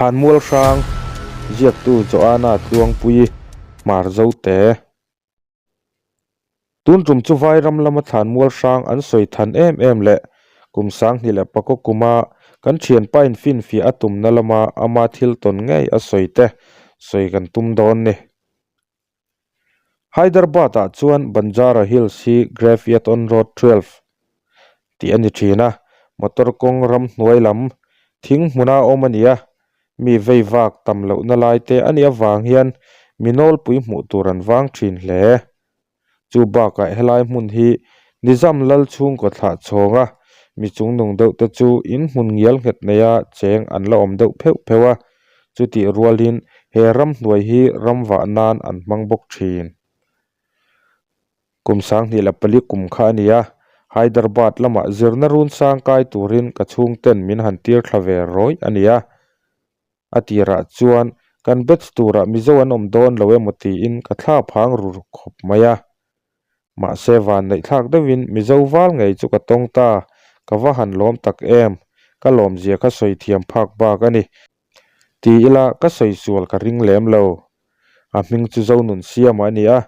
Thlanmual hrang ziaktu Joanna Tluangpuii Hmar Zote. Tun tum chu Vairam lama thlanmual hrang an sawi than em em leh kum 20 leh pakaw kuma kan thianpa in finfiah a tumna lama ama thil tawn ngei a sawi te sawi kan tum dawn ni. Hyderabad ah chuan Banjara Hills hi Graveyard on Road 12 tih a ni thin a, motor kawng ramhnuai lam thing hmuna awm a ni a, mi vei vak tam lohna lai te a nih avang hian mi nawlpui hmuh tur an vang thin hle. Chu bakah helai hmun hi Nizam lal chhungkaw thlah chhawnga mi chungnung deuh te chu in hmun ngial nghet neia cheng an la awm deuh pheuh pheuh a, chutih rualin he ramhnuai hi ramvah nan an hmang bawk thin. Kum 24 kum kha a ni a, Hyderabad lamah zirna run sang kai turin ka chhungten min han tir thla ve rawih a ni a. A tirah chuan kan batch turah Mizo an awm dawn lo emaw tiin ka thla phang ru khawp mai a. Mahse van neih thlak deuhin Mizo val ngei chu ka tawng ta, ka va han lawm tak em, ka lawmzia kha sawi thiam phak bak a ni. Ti ila ka sawi sual ka ring lem lo. A hming chu Zonun Siama a ni a,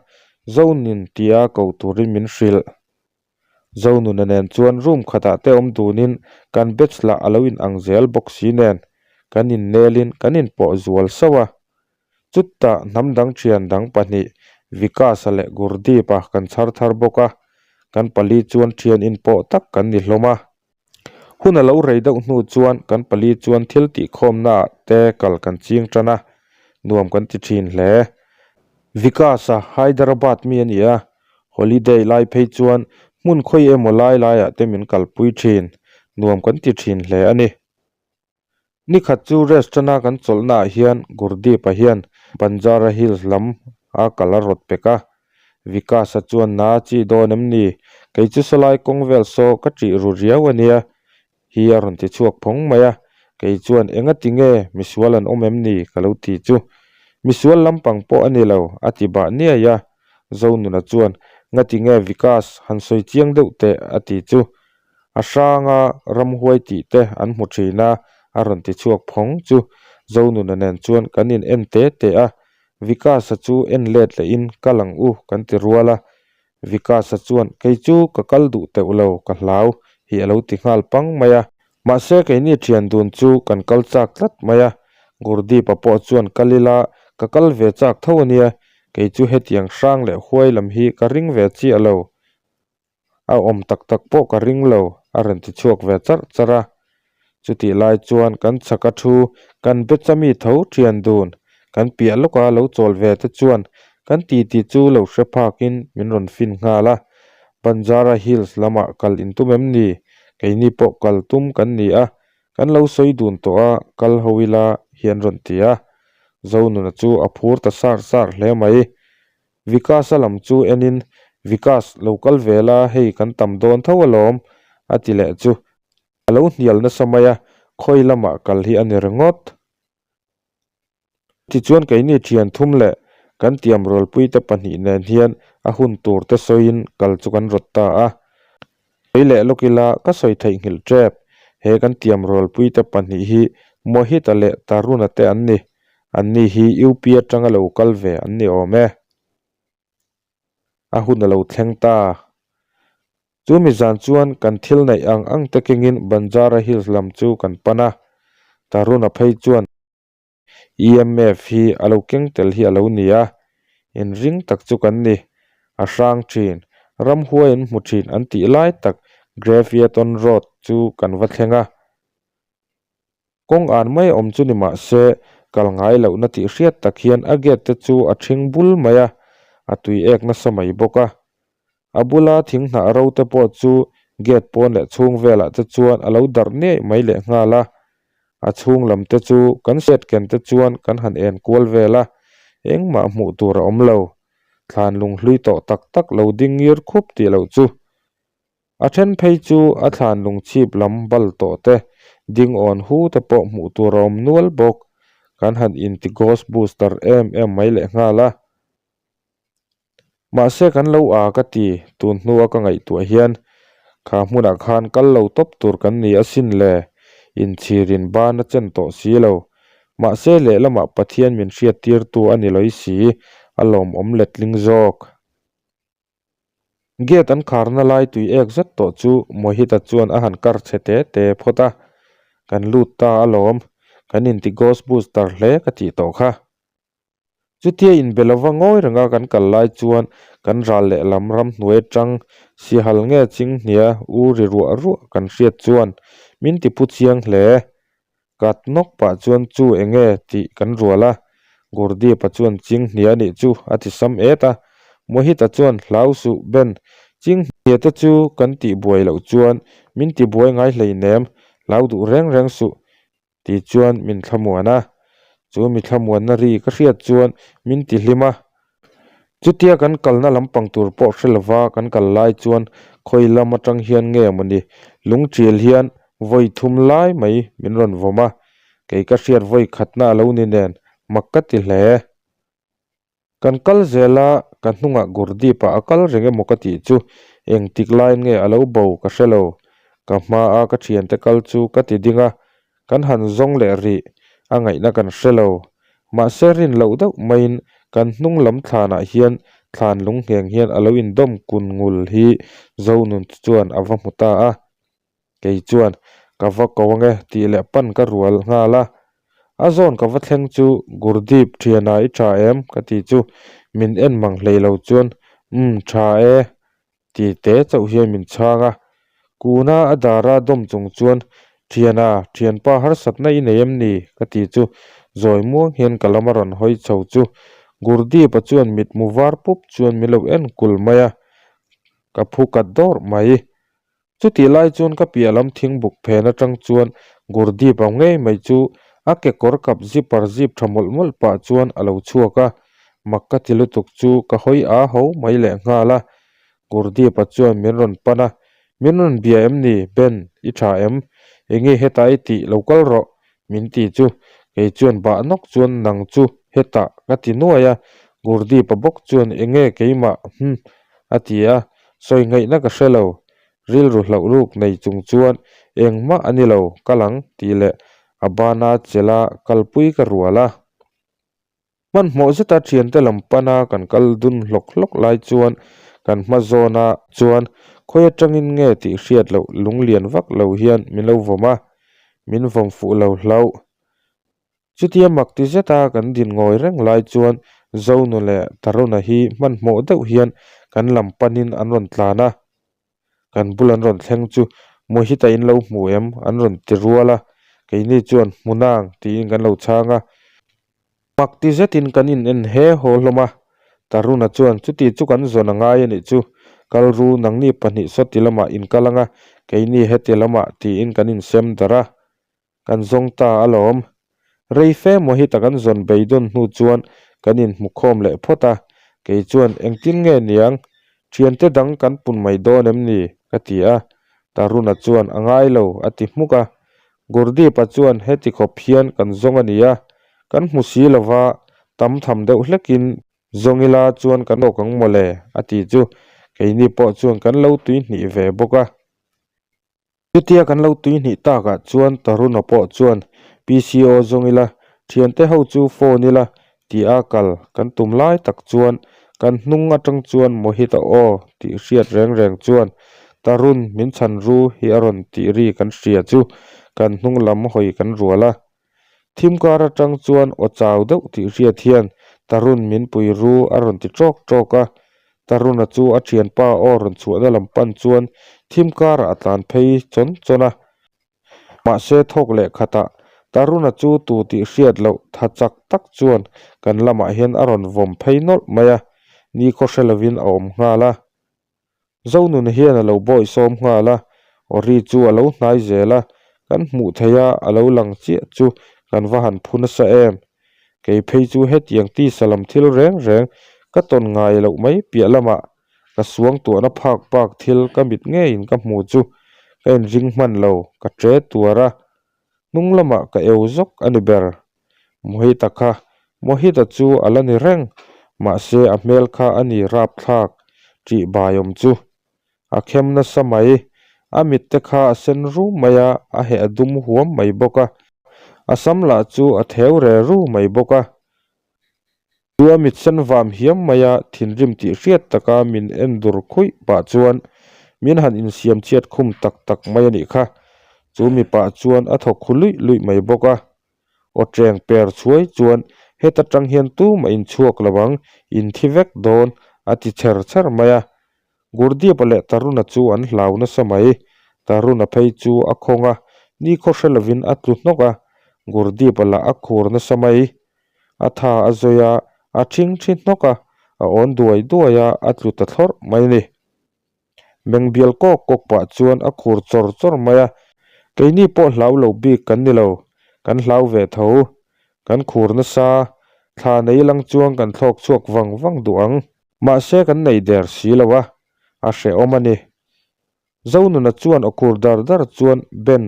Zonun tia ko turin min hrilh. Zonuna nen chuan room khatah te awm dunin kan batch lah a lo in ang zel bawk si nen kan innelin kan inpawh zual sauh a. Chutah hnam dang thian dang pahnih Vikas-a leh Gurdeep-a kan chhar thar bawk a, kan pali chuan thian inpawh tak kan ni hlawm a. Hun a lo rei deuh hnu chuan kan pali chuan thil tihkhawmnaah te kal kan ching tan a, nuam kan ti thin hle. Vikas-a Hyderabad mi a ni a, holiday lai phei chuan hmun khawi emaw lai laiah te min kalpui thin, nuam kan ti thin hle a ni. Ni khat chu restaurant-a kan chawlhnaah hian Gurdeep-a hian Banjara Hills lam a kal a rawt pek a. Vikas-a chuan na chi dawn em ni? Kei chu sawlai kawng vel saw ka ṭih ru riau a nia hi a rawn ti chhuak phawng mai a. Kei chuan enga ti nge misual an awm em ni ka lo ti chu. Misual lampang pawh a ni lo a ti bah niai a. Zonuna chuan ngati nge Vikas han sawi chiang deuh teh a ti chu. A hranga ramhuai tih te an hmu thin a, a rawn ti chhuak phawng chu Zonuna nen chuan kan in en te te a, Vikas-a chu en let lehin kal ang u kan ti rual a, Vikas-a chuan kei chu ka kal duh teuh lo ka hlau hi a lo ti nghal pang mai a, mahse keini thian dun chu kan kal chak tlat mai a, Gurdeep-a pawh chuan kal ila ka kal ve chak tho a nia, kei chu hetiang hrang leh huai lam hi ka ring ve chiah lo. A awm tak tak pawh ka ring lo, a rawn ti chhuak ve charh charh a. Chutih lai chuan kan chhaka thu kan betcha mi tho thian dun, kan piah lawka lo chawl ve te chuan kan titi chu lo hre phakin min rawn fin nghal a. Banjara Hills lamah kal in tum em ni? Keini pawh kal tum kan ni a, kan lo sawi dun tawh a, kal ho ila hi an rawn ti a. Zonuna chu a phur ta sar sar hle mai. Vikas-a lam chu enin, Vikas, lo kal ve la, hei kan tam dawn tho alawm, a ti leh chu. A lo hnial nasa mai a, khawi lamah kal hi a ni ringawt. Tichuan keini thian thum leh kan tiamrualpuite pahnih nen hian a hun tur te sawiin kal chu kan rawt ta a. Sawi leh lawk ila ka sawi theihnghilh tep, he kan tiamrualpuite pahnih hi Mohit-a leh Tarun-a te an ni. Anni hi UP atanga lo kal ve an ni awm e. A hun a lo thleng ta. Chu mi zan chuan kan thil neih ang ang te kengin Banjara Hills lam chu kan pan a. Tarun-a phei chuan. EMF hi a lo keng tel hi a lo ni a, inring tak chu kan ni. A hrang thin, ramhuai an hmu thin an tih lai tak Graveyard-on Road chu kan va thleng a. Kawng an mai awm chu ni mah se, kal ngai lohna tih hriat tak hian a gate te chu a ṭhing bul mai a, a tui ek nasa mai bawk a. A bula thing hnah ro te pawh chu gate pawn leh chhung velah te chuan a lo darh niaih mai leh nghal a. A chhung lam te chu kan set ken te chuan kan han en kual vel a, engmah hmuh tur a awm lo. Thlan lung hlui tawh tak tak lo ding ngir khup tih loh chu. A then phei chu a thlan lung chhip lam bal tawh te, ding awn hu te pawh hmuh tur a awm nual bawk. Kan han inti ghost booster em em mai leh nghal a. Mahse kan lo a ka ti, tun hnua ka ngaihtuah hian kha hmunah khan kal lo tawp tur kan ni asin le, inchhirin ban a chen tawh si lo. Mahse lehlamah Pathian min hriattirtu a ni lawih si, a lawmawm letling zawk. Gate an kharna lai tui ek zet tawh chu Mohita chuan a han kar chhe te te phawt a, Kan lut ta alawm, kan inti ghost booster hle ka tih tawh kha. Chutia inbe lova ngawi renga kan kal lai chuan kan ral lehlam ramhnuai atang sihal nge chinghnia u ri ruah ruah kan hriat chuan min ti pu chiang hle. Kat nawk pah chuan chu enge tih kan rual a, Gurdeep-a chuan chinghnia nih chu a ti sam et a, Mohit-a chuan hlau suh Ben, chinghnia te chu kan tih buai loh chuan min ti buai ngai hleinem, hlau duh reng reng suh Ti chuan min thlamuan a, chu mi thlamuanna ri ka hriat chuan min ti hlim a. Chutia kan kalna lampang tur pawh hre lova kan kal lai chuan khawi lam atang hian nge mawni lungṭil hian vawi thum lai mai min rawn vawm a, kei ka hriat vawi khatna a lo ni nen mak ka ti hle. Kan kal zel a, ka hnungah Gurdeep-a a kal reng emaw ka tih chu engtik laiin nge a lo bo ka hre lo. Ka hmaa ka thiante kal chu ka ti ding a, kan han zawng leh rih, a ngaihna kan hre lo. Mahse rin loh deuh maiin kan hnung lam thlanah hian thlan lung ngheng hian a lo indawm kun ngul hi Zonun chuan a va hmu ta a. Kei chuan, Ka va ko ange tih leh pan ka rual nghal a. A zawn ka va thleng chu, Gurdeep, thiana i tha em? ka ti chu min en mang hlei lo chuan, Umm, tha e ti te chauh hian min chhang a. Kuna a dara dawm chung chuan, Thiana, thianpa harsatna i nei em ni? ka ti chu zawi muang hian ka lam a rawn hawi chho chu Gurdeep-a chuan mitmu var pup chuan min lo en kul mai a, ka phu kat dawrh mai. Chutih lai chuan ka piah lam thingbuk phen atang chuan Gurdeep ang ngei mai chu a kekawr kap zipper zip tha mawlh mawlh pah chuan a lo chhuak a, mak ka ti lutuk chu ka hawi a ho mai leh nghal a. Gurdeep-a chuan min rawn pan a, Min rawn bia em ni, Ben, i tha em? Enge hetah i tih lo kal rawh, min ti chu. Kei chuan bah nawk chuan nang chu hetah ka ti nuai a, Gurdeep-a bawk chuan enge keimah, hm, a ti a, sawi ngaihna ka hre lo. Rilru hlauh ruk nei chung chuan engmah a ni lo, kal ang tih leh a bana chela kalpui ka rual a. Hmanhmawh zeta thiante lam pana kan kal dun hlawk hlawk lai chuan kan hma zawna chuan khawi atangin nge tih hriat loh lunglian vak lo hian min lo vawm a, min vawm fuh lo hlauh. Chutia mak ti zeta kan din ngawi reng lai chuan Zonu leh Taruna hi hmanhmawh deuh hian kan lam panin an rawn tlan a, kan bul an rawn thleng chu Mohita in lo hmu em? an rawn ti rual a, keini chuan hmu nang tiin kan lo chhang a. Mak ti zetin kan in en he haw hlawm a, Taruna chuan chuti chu kan zawn a ngai a nih chu, kal ru nangni pahnih sawti lamah in kal ang a, keini heti lamah tiin kan insem darh a. Kan zawng ta alawm. Rei fe maw hita kan zawn beidawn hnu chuan kan inhmu khawm leh phawt a, kei chuan engtin nge niang, thiante dang kan pun mai dawn em ni? ka ti a, Taruna chuan a ngai lo a ti hmuk a. Gurdeep-a chuan heti khawp hian kan zawng a ni a, kan hmu si lova tam tham deuh hlekin zawng ila chuan kan awk ang mawle a ti chu keini pawh chuan kan lo tuihnih ve bawk a. Chutia kan lo tuihnih takah chuan Taruna pawh chuan PCO zawng ila, thiante ho chu phone ila tih a kal kan tum lai tak chuan kan hnung atang chuan Mohit-a aw tih hriat reng reng chuan Tarun min chhan ru hi a rawn tih ri kan hria chu kan hnung lam hawi kan rual a. Thim kar atang chuan aw chau deuh tih hriat hian Tarun min pui ru a rawn ti tawk tawk a. Taruna chu a thianpa aw rawn chhuahna lam pan chuan thim karah a tlan phei chawn chawn a. Mahse thawk leh khatah Taruna chu tu tih hriat loh tha chak tak chuan kan lamah hian a rawn vawm phei nawlh mai a, nikhaw hre lovin a awm nghal a. Zonun hian a lo bawi sawm nghal a, Ori chu a lo hnai zel a, kan hmuh theih a a lo lang chiah chu kan va han phu nasa em. Kei phei chu hetiang tisa lam thil reng reng ka tawn ngai loh mai piah lamah ka suang tuahna phak bak thil ka mit ngeiin ka hmu chu ka inring hman lo, ka ṭe tuar a, hnung lamah ka eu zawk a ni ber. Mohita kha, Mohita chu a la ni reng, mahse a hmel kha a ni rapthlak ṭih bai awm chu. A khem nasa mai, a mit te kha a sen rum mai a, a heh a dum huam mai bawk a. A sam lah chu a theu re ru mai bawk a. Chu a mit sen vam hiam mai a, thinrim tih hriat taka min en dur khuih pah chuan min han insiam chhiat khum tak tak mai a nih kha. Chu mipa chuan a thawk khu luih luih mai bawk a. Aw cheng per chhuai chuan heta tang hian tumah in chhuak lo ang, in thi vek dawn a ti chher chher mai a. Gurdeep-a leh Taruna chu an hlau nasa mai. Taruna phei chu a khawng a, nikhaw hre lovin a tlu hnawk a, Gurdeep-a lah a khur nasa mai. A tha a zawi a, a thing thi hnawk a, a awn duai duai a, a tlu ta thlawrh mai a ni. Meng bial kawk kawk pah chuan a khur chawr chawr mai a, keini pawh hlau lo bik kan ni lo, kan hlau ve tho. Kan khur nasa, thla nei lang chuan kan thlawk chhuak vang vang duh ang. Mahse kan nei der si lo a, a hrehawm a ni. Zonuna chuan a khur dar dar chuan, Ben,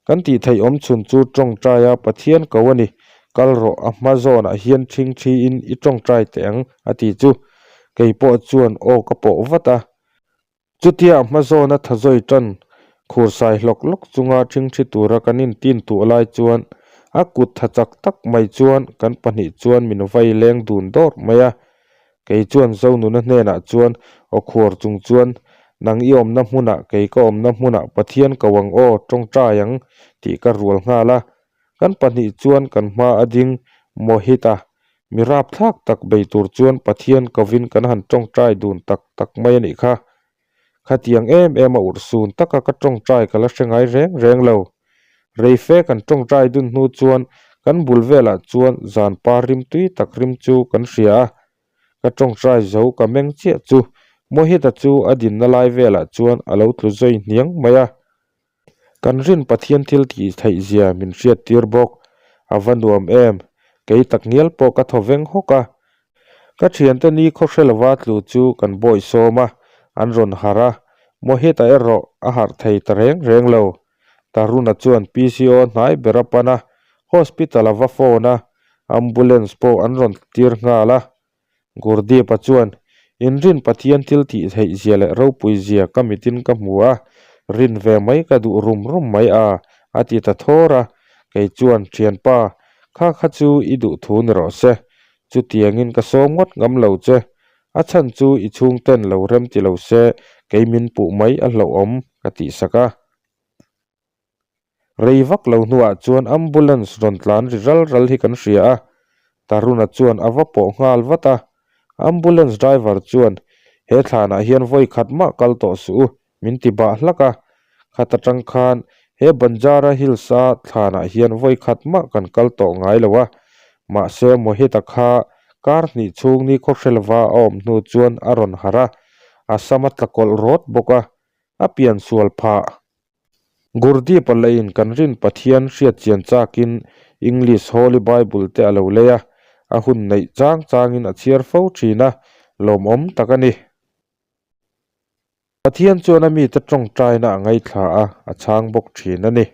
kan tih theih awm chhun chu tawngtai a Pathian ko a ni, kal rawh a hma zawnah hian ṭhing ṭhiin i tawngtai teh ang, a ti chu. Kei pawh chuan aw ka pawh vat a. Chutia a hma zawna tha zawi ṭan khur sai hlawk hlawk chunga ṭhing ṭhi tura kan intin tuah lai chuan a kut tha chak tak mai chuan kan pahnih chuan min vai leng dun dawrh mai a. Kei chuan Zonuna hnenah chuan aw khuar chung chuan, Nang i awmna hmunah kei ka awmna hmunah Pathian ko ang aw, tawngtai ang, tih ka rual nghal a. Kan pahnih chuan kan hma a ding Mohit-a mi rapthlak tak bei tur chuan Pathian kovin kan han tawngtai dun tak tak mai a nih kha. Khatiang em em a urhsun taka ka tawngtai ka la hre ngai reng reng lo. Reife kan tawngtai dun hnu chuan kan bul velah chuan zan par rim tui tak rim chu kan hria a. Ka tawngtai zo ka meng chiah chu Mohit-a chu a dinna lai velah chuan a lo tlu zawi hniang mai a. Kan rin Pathian thil tih theih zia min hriat tir bawk. A va nuam em? Kei tak ngial pawh ka thaw veng hawk a. Ka thiante ni khaw hre lova tlu chu kan bawi sawm a, an rawn harh a. Mohit-a erawh a harh thei ta reng reng lo. Taruna chuan PCO hnai ber a pan a, hospital a va phone a, ambulance pawh an rawn tir nghal a. Gurdeep-a chuan, Inrin Pathian thil tih theih zia leh ropui zia ka mitin ka hmu a, rin ve mai ka duh rum rum mai a, a ti ta thawr a. Kei chuan, Thianpa, kha kha chu i duh thu ni rawh se. Chutiangin ka sawm ngawt ngam lo che. A chhan chu i chhungten lo rem ti lo se, kei min puh mai a hlauhawm, ka tihsak a. Rei vak lo hnuah chuan ambulance rawn tlan ri ral ral hi kan hria a, Taruna chuan a va pawh nghal vat a. Ambulance driver chuan, He thlanah hian vawi khat mah kal tawh suh u, min ti bah hlak a. Khat atang khan he Banjara Hills-a thlanah hian vawi khat mah kan kal tawh ngai lo a. Mahse Mohit-a kha kar hnih chhung ni khawhrelva a awm hnu chuan a rawn harh a, a sam a tla kawlh rawt bawk a, a pian sual phah. Gurdeep-a leiin kan rin Pathian hriat chian chakin English Holy Bible te a lo lei a, a hun neih chang changin a chhiar fo thin a, lawmawm tak a ni. Pathian chuan a mite tawngtaina a ngaithla a, a chhang bawk thin a ni.